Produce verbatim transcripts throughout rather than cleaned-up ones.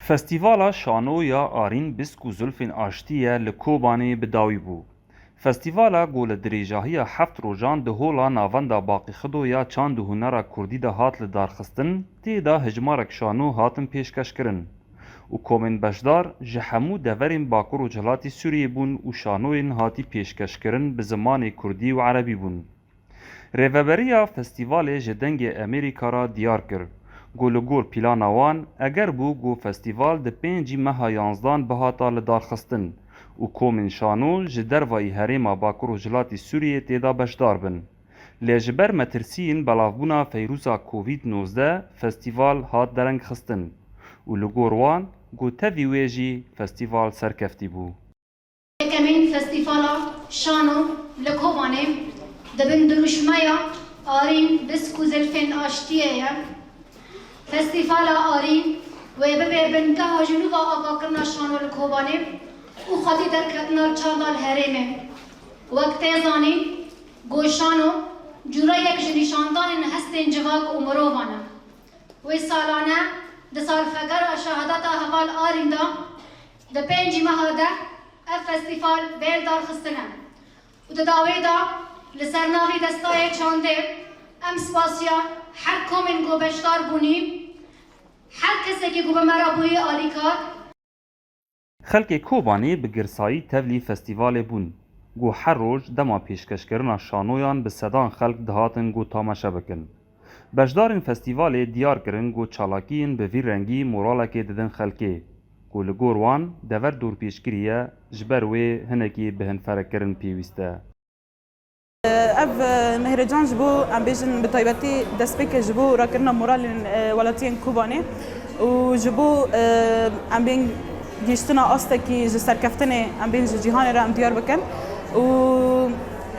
Festîvala Şano ya Arîn Bisk û Zilfên Aştî ye li Kobanê bi dawî bû. Festîvala ku li dirêjahiya heft rojan di Hola Navenda Baqî Xido ya Çand û Hunera Kurdî de hat lidarxistin, tê de hejmarek şano hatin pêşkeşkirin û komên beşdar ji hemû deverên Bakur Rojhilatê Sûriyê bûn û şanoyên hatî pêşkeşkirin bi zimanê kurdî û erebî bûn. Rêveberiya festîvalê ji Dengê Amerîka re diyar kir ku li gor plana wan eger bû ku festîval di pêncî meha yanzdan bihata lidarxistin û komên şano ji dervayî herêma Bakur Rojhilatê Sûriyê tê de beşdar bin. Lê ji ber metirsiyên belavbûna feyrûsa Covid nozdeh festîval hat derengxistin û li gor wan ku tevî wê jî festîval serkeftî bû. Yekemîn Festîvala Şano li Kobanê di bin dirûşmeya Arîn Bisk û Zilfên Aştiyê ye. Festîvala Arîn wê bibe bingeha ji nû ve avakirina şano li Kobanê û xwedî derketina çanda li herêmê. Wek tê zanîn, ku şano cûreyek ji nîşandanên hestên civak û mirovan e. Wê salane di salvegera şehadeta heval Arîn de di pêncî meha deh ev festîval bê lidarxistine û di dawî de li ser navî Destayê Çandê em spasiya her komên ku beşdar bûnî, her kesekî ku bi me re bûyî alîkar. Xelkê Kobanê bi girsayî tevlî festîvalê bûn, ku her roj dema pêşkeşkirina şanoyan bi sedan xelk dihatin ku tamaşe bikin. Beşdarên festîvalê diyar kirin ku çalakiyên bi vî rengî moralekê didin xelkê, ku li gor wan dever dorpêçkirî ye, ji ber wê hinekî bi hinferekkirin pêwîst e. Ev, e, mehrecan ji bo, em bêjin, bi taybetî destpêk e ji bo rakirina moralên, e, welatiyên Kobanê û ji bo, e, em bên gihiştina astekî ji serkeftinê, em bên ji cîhanê re em diyar bikin û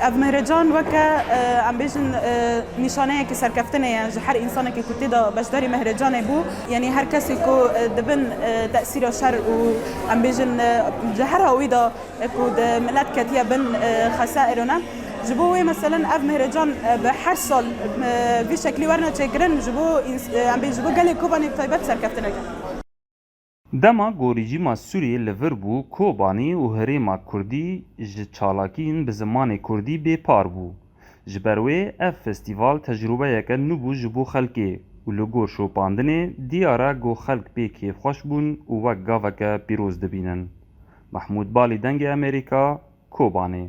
ev mehrecan weke, e, em bêjin, e, nîşaneyekî serkeftinê ye ji her însanekî ku tê de beşdarî mehrecanê bû. Yanî her kesê ku, e, di bin, e, tesîra şer û em bêjin, e, ji her hawî de ku di milet ketiye bin, e, xesaîro ne. Ji bo wê meselen ev mehrecan, e, bi her sal, e, vî şeklî werine çêkirin, ji bo îns-, e, em bê ji bo gelê Kobanê bi taybet serkeftineke. Dema ku rejîma Sûriyê li vir bû, Kobanê û herêma Kurdî ji çalakiyên bi zimanê Kurdî bêpar bû. Ji ber wê ev festîval tecrûbeyeke nû bû ji bo xelkê û li gor şopandinê diyar e ku xelk pê kêfxweş bûn û wek gaveke pîroz dibînin. Mehmûd Balî, Dengê Amerîka, Kobanê.